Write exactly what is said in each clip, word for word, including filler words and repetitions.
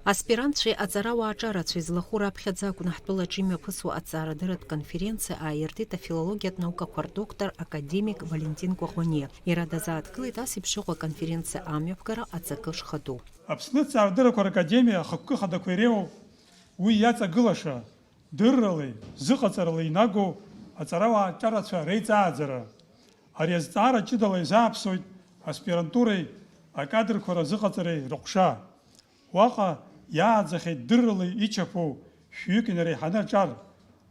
Аспирантцәеи аҵарауаа аҿарацәеи злахәу раԥхьаӡа акәны ҳтәылаҿы имҩаԥысуа аҵаарадырратә конференциа ааиртит афилологиатә наукақәа рдоктор академик Валентин Кәаӷәаниа. Иара дазааҭгылеит ас еиԥш иҟоу аконференциа амҩаԥгара аҵакы шхаду. Аԥсны аҵаарадыррақәа ракадемиа ахықәкы хадақәа иреиуоуп уи иаҵагылаша, дырралеи зыҟаҵаралеи инагоу аҵарауаа аҿарацәа реиҵааӡара. Ари азҵаара ҷыдала изааԥсоит аспирантуреи акадрқәа разыҟаҵареи рыҟәша. Уаҟа иааӡахьеит дыррала ичаԥоу шәҩык инареиҳаны аҿар.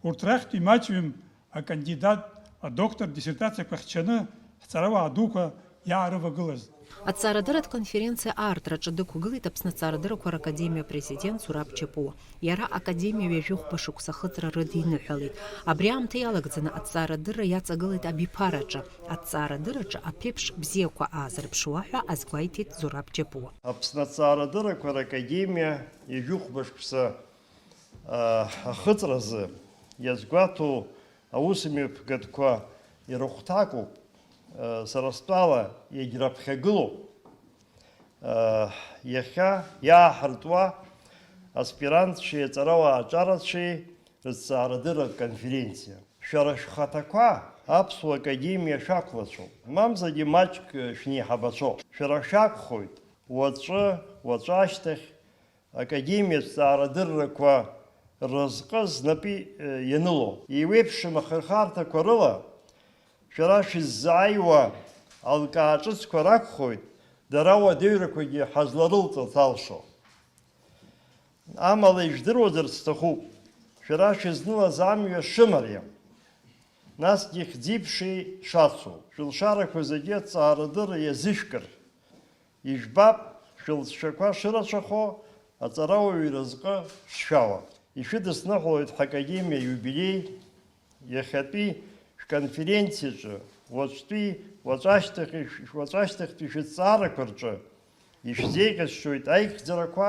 Урҭ рахьтә имаҷҩым акандидат, адоктор диссертациақәа хьчаны ҳҵарауаа дуқәа иаарывагылаз. Аҵаарадырратә конференциа аартраҿы дықәгылеит Аԥсны аҵаарадыррақәа ракадемиа апрезидент Зураб Џьапуа. Иара академиа ҩажәи хәба шықәса ахыҵра рыдиныҳәалеит. Абри аамҭа иалагӡаны аҵаарадырра иаҵагылеит абиԥараҿы. Аҵаарадырраҿы аԥеиԥш бзиақәа аазырԥшуа ҳәа азгәеиҭеит Зураб Џьапуа. Аԥсны аҵаарадыррақәа ракадемиа ҩажәи хәба шықәса, а, ахыҵразы иазгәаҭоу аусмҩаԥгатәқәа ирыхәҭакуп, а, сара стәала иагьраԥхьагылоуп. Иахьа иааҳартуа аспирантцәеи аҵарауаа аҿарацәеи рызҵаарадырратә конференциа. Шәара шәхаҭақәа Аԥсуа Академиа шәақәлацәоуп, мамзаргьы маҷк шәнеиҳабацәоуп. Шәара шәакәхоит уаҵәы, уаҵәы ашьҭахь Академиа зҵаарадыррақәа рразҟы знапы, э, ианыло. Еиуеиԥшым ахырхарҭақәа рыла шәара шәыззааиуа алкаа ҿыцқәа ракәхоит дара ауадаҩрақәагьы ҳазларылҵырц алшо. Амала ижәдыруазар сҭахуп, шәара шәызнылаз амҩа шымариам, насгьы хьӡи-ԥшеи шацу, шәылшарақәа зегьы аҵаарадырра иазышәкыр. Ижәбап, шәылҵшәақәа шырацәахо, аҵарауаҩ иразҟы шшәауа. Ишәыдысныҳәалоит ҳакадемиа иубилеи, иахьатәи шәконференциаҿы, уаҵәтәи, уаҵәашьҭахьи, уаҵәашьҭахьтәи шәызҵаарақәа рҿы ишәзеиӷьасшьоит аихьӡарақәа,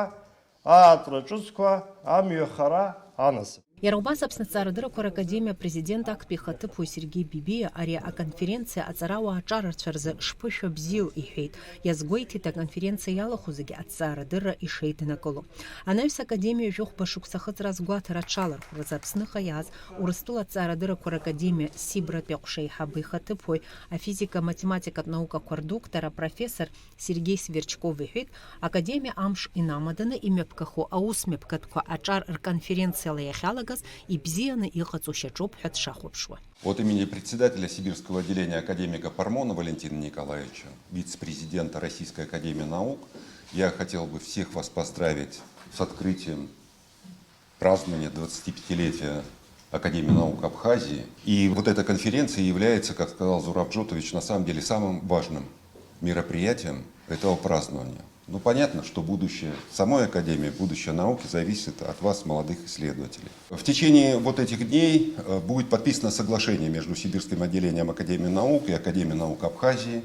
аартра ҿыцқәа, амҩахара, анасыԥ. Иара убас Аԥсны аҵаарадыррақәа ракадемиа апрезидент актәи ихаҭыԥуаҩ Сергеи Бибиа ари аконференциа аҵарауаа аҿарацәа рзы шԥышәа бзиоу иҳәеит. Иазгәеиҭеит, аконференциа иалахәу зегьы аҵаарадырра ишеиднакыло. Анаҩс академиа жәохәба шықәса ахыҵра азгәаҭара аҽалархәразы Аԥсныҟа иааз Урыстәыла аҵаарадыррақәа ракадемиа Сибратәи аҟәша аиҳабы ихаҭыԥуаҩ, афизика-математикатә наукақәа рдоктор, апрофессор Сергеи Сверчков иҳәеит, академиа амш инамаданы имҩаԥгахо аусмҩаԥгатәқәа аҿар рконференциала иахьалагаз ибзианы иҟаҵо шьаҿоуп ҳәа дшахәаԥшуа. От имени председателя Сибирского отделения академика Пармона Валентина Николаевича, вице-президента Российской академии наук, я хотел бы всех вас поздравить с открытием празднования двадцатипятилетия Академии наук Абхазии. И вот эта конференция является, как сказал Зураб Джотович, на самом деле самым важным мероприятием этого празднования. Ну, понятно, что будущее самой Академии, будущее науки зависит от вас, молодых исследователей. В течение вот этих дней, э, будет подписано соглашение между Сибирским отделением Академии наук и Академией наук Абхазии.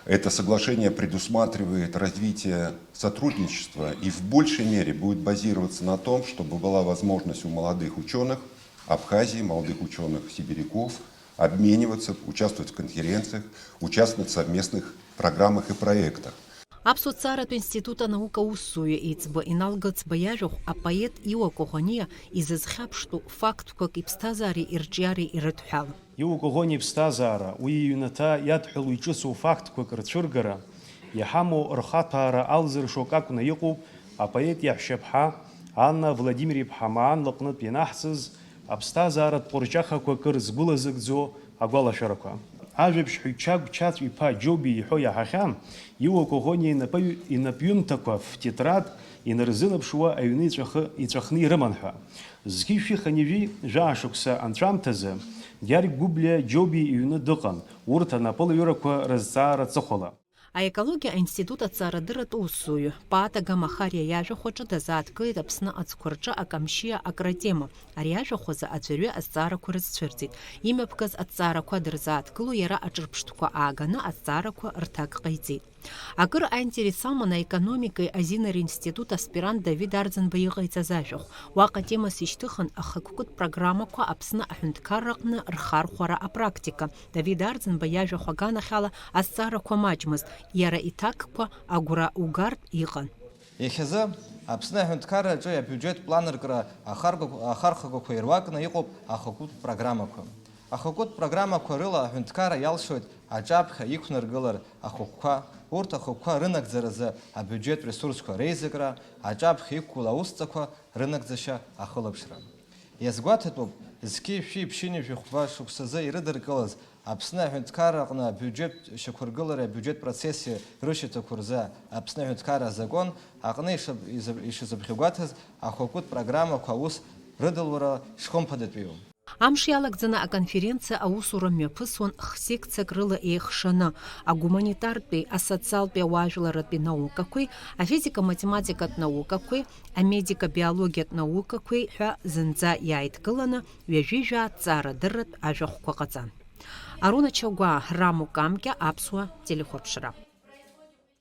Это соглашение предусматривает развитие сотрудничества и в большей мере будет базироваться на том, чтобы была возможность у молодых учёных Абхазии, молодых учёных-сибиряков обмениваться, участвовать в конференциях, участвовать в совместных программах и проектах. Аԥсуа ҭҵааратә институт анаука усзуҩы еиҵбы Инал Гыцба иажәахә, апоет Иуа Коӷониа изызхьаԥштәу фактқәак иԥсҭазаареи ирҿиареи ирыдҳәалан. Иуа Коӷониа иԥсҭазаара, уи иҩнаҭа иадҳәалоу иҿыцу фактқәак рцәыргара, иҳамоу рхаҭәаара алзыршо акакәны иҟоуп апоет иаҳәшьаԥҳа Анна Владимир-иԥҳа Маан лҟнытә ианаҳҵаз аԥсҭазааратә ҟәырҷахақәа акыр згәылазыгӡо агәалашәарақәа. Ажәабжьҳәаҩ Чагә Чаҵә иԥа Џьоби иҳәо иаҳахьан, Иуа Коӷониа инапы-, инапҩымҭақәа ф-тетрадк инарзынаԥшуа аҩны иҵәахы-, иҵәахны ирыман ҳәа. Зқьи шәи хынҩажәи жәаа шықәса анҵәамҭазы, Гьаргь Гәыблиа Џьоби иҩны дыҟан, урҭ анапылаҩырақәа рызҵаара аҵыхәала. Аекологиа аинститут аҭҵаарадырратә усзуҩы Паата Гамахариа иажәахә аҿы дазааҭгылеит Аԥсны аӡқәа рҿы акамшьиа акратема. Ари ажәахә азы аӡәырҩы азҵаарақәа рызцәырҵит. Имҩаԥгаз аҭҵаарақәа дырзааҭгыло иара аҿырԥштәқәа ааганы аҭҵаарақәа рҭак ҟаиҵеит. Акыр аинтерес аман аекономикеи азинеи ринститут аспирант Давид Арӡынба иҟаиҵаз ажәахә. Уаҟа темас ишьҭыхын ахықәкытә программақәа Аԥсны аҳәынҭқарраҟны рхархәара апрактика. Давид Арӡынба иажәахә аганахьала азҵаарақәа маҷмызт, иара иҭакқәа агәра угартә иҟан. Иахьазы Аԥсны аҳәынҭқарраҿы абиуџьет планыркра ахаргақә-, ахархәагақәа ируакны иҟоуп ахықәкытә программақәа. Ахықәкытә программақәа рыла аҳәынҭқарра иалшоит аҿаԥхьа иқәнаргылар ахықәкқәа, урҭ ахықәкқәа рынагӡаразы абиуџьет ресурсқәа реизакра, аҿаԥхьа иқәгылоу аусҵақәа рынагӡашьа ахылаԥшра. Иазгәаҭатәуп, зқьи шәи ԥшьынҩажәи хәба шықәсазы ирыдыркылаз Аԥсны аҳәынҭқарра аҟны абиуџьет шьақәыргылареи абиуџьет процесси рышьаҭақәа рзы Аԥсны аҳәынҭқарра азакәан аҟны ишаб-, изаб-, ишазыԥхьагәаҭаз ахықәкытә программақәа аус рыдылура шхымԥадатәиу. Амш иалагӡаны аконференциа аусура мҩаԥысуан х-секциак рыла еихшаны, агуманитартәи, асоциалтәи ауаажәларратәи наукақәеи, афизика-математикатә наукақәеи, амедика-биологиатә наукақәеи ҳәа зынӡа иааидкыланы ҩажәи жәаа ҭҵаарадырратә ажәахәқәа ҟаҵан. Аруна Чагәаа, Раму Камкьа, Аԥсуа телехәаԥшра.